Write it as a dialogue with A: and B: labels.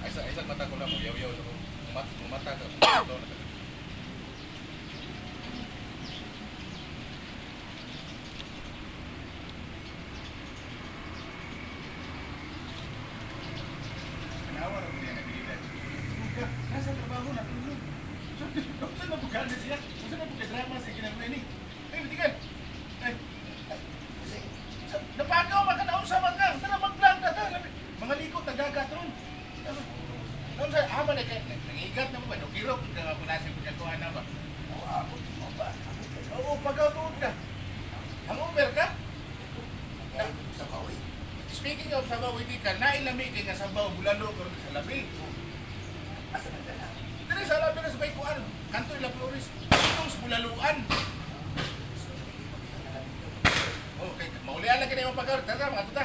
A: Ay, sa isang mata ko lang, yaw-yaw na ko. Umata ka. Ito na ka. Kanawa ra mo niya nabilidad. Buka, nasa trabaho na tulog. Saan na bugana siya? Saan na buka drama sa ginagawa ni? Ay, bitigan. Ay, napagaw man ka na unsa man ka. Tara mag-vlog na ta. Mga liko tagagat ron. Ano sa ama na kay nangigat na mo ba? Nukirok ka nga kung nasa pagkakuha na ba?
B: Oo, abot mo ba? Abot ka.
A: Oo, pagaw tuod ka. Hangover ka?
B: Sa kawi.
A: Speaking of sabaw, hindi ka nailami kay nga sabaw bulalo karon sa labi.
B: Asa nagdala?
A: Dili sa labi na sa Baykuan, kanto ila Flores, itong sa bulaluan. Okay, maulian lang kini imong pagaw. Tara mga tuta.